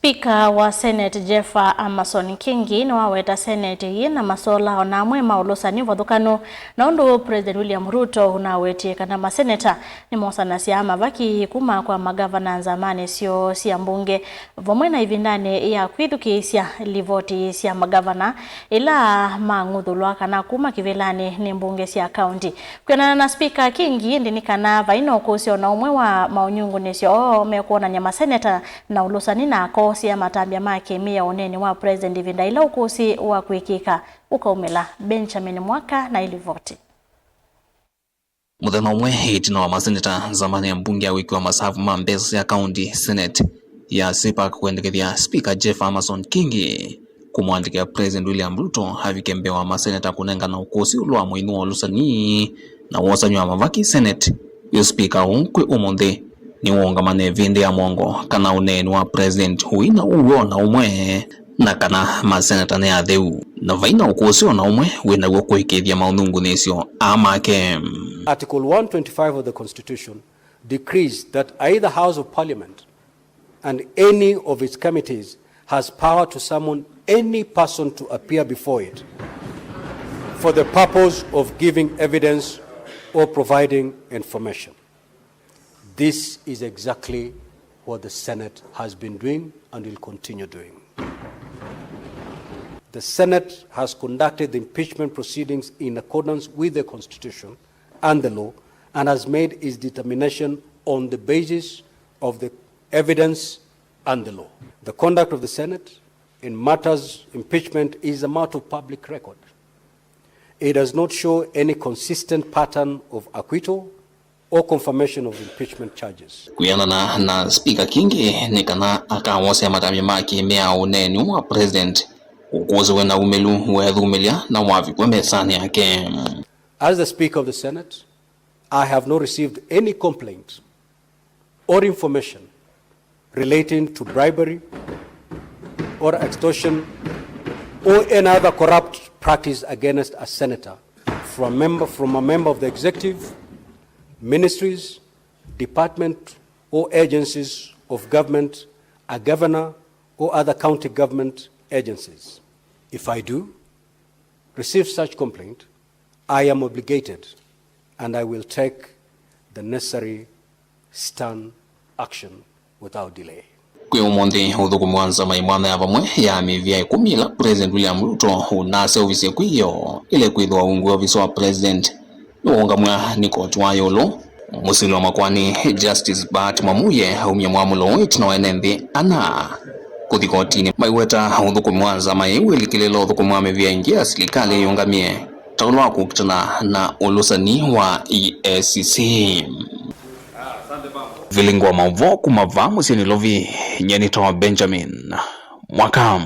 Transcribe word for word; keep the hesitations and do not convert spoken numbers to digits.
Spika wa Senate Jeff Amason Kingi nĩwaweta Senate ĩĩ na masola o na amwe ma ũlũsani ũvathũkanu na ũndũ President William Ruto ũnawetie kana maseneta nĩmosanasya mavaki kuma kwa magavana nzamanĩ syoo sya mbunge, vamwe na ĩvindanĩ ya kwĩthukĩĩsya livoti sya magavana ĩla mang'uthũlwa kana kuma kĩvĩlanĩ nĩ mbunge sya kaunti. Kwĩanana na Spika Kingi, ĩndĩ nĩ kana vai na ũkũsĩ o na ũmwe wa maũnyungunĩsyo oo mekwonany'a maseneta na ũlũsani na akoosea matambya ma kĩmĩao ũneenĩ wa President ĩvinda ĩla ũkũsĩ wa kwĩkĩka ũkaumĩla. Benjamin Mwaka na ĩlivoti. Mũthenya ũmwe ĩtina wa maseneta nzamanĩ ya mbunge ya wĩki wa masavu ma mbesa sya kaunti, Senate ya CPAC, kwendekethya Spika Jeff Amason Kingi kũmwandĩkĩa President William Ruto avike mbee wa maseneta kũnengana ũkũsĩ ĩũlũ wa mũinũ wa ũlũsani na wosany'a wa mavaki Senate, yu spika ũũ kwĩ ũmũnthĩ nĩwũũngamane ĩvĩndĩ ya mwongo kana ũneeni wa President ũi na ũw'o o na ũmwe, na kana maseneta nĩ atheu, na vai na ũkũsĩ o na ũmwe wĩ naw'o kũĩkĩĩthya maũnyungunĩsyo aa make. Article one twenty-five of the Constitution decrees that either House of Parliament and any of its committees has power to summon any person to appear before it for the purpose of giving evidence or providing information. This is exactly what the Senate has been doing and will continue doing. The Senate has conducted the impeachment proceedings in accordance with the Constitution and the law and has made its determination on the basis of the evidence and the law. The conduct of the Senate in matters impeachment is a matter of public record. It does not show any consistent pattern of acquittal or confirmation of impeachment charges. Kwĩanana na Spika Kingi, nĩ kana akawosea matambya ma kĩmĩao ũneeni wa President, ũkũsĩ wĩ na umĩlu, weethumĩlya na wavikwa mesanĩ yake. As the Speaker of the Senate, I have not received any complaint or information relating to bribery or extortion or any other corrupt practice against a senator from a member, from a member of the executive, ministries, department or agencies of government, a governor or other county government agencies. If I do receive such complaint, I am obligated and I will take the necessary stern action without delay. Kwĩ ũmũnthĩ, ũthũkũmi wa nzama ĩmwana ya vamwe ya mĩvĩa ĩkũmi ĩla President William Ruto ũnaseũvisye kwĩyo ĩle kwĩthĩwa ungu wa ovisa wa President nĩwaũngamw'a nĩ koti wa ĩũlũ. Mũsili wa makoani Justice Bart Mwamuye aumya mwamũlo ũũ ĩtina wa ene nthĩ ana kũthi kotinĩ maiweta ũthũkũmi wa nzama ĩĩ wĩlikĩlĩla ũthũkũmi wa mĩvĩa ĩngĩ ya silikalĩ yĩũngamie ta ũla wa kũkitana na ũlũsani wa E A C C. Vilingi wa maũvoo kuma vaa mũsyĩ Nairobi, nyie nĩtawa Benjamin Mwaka.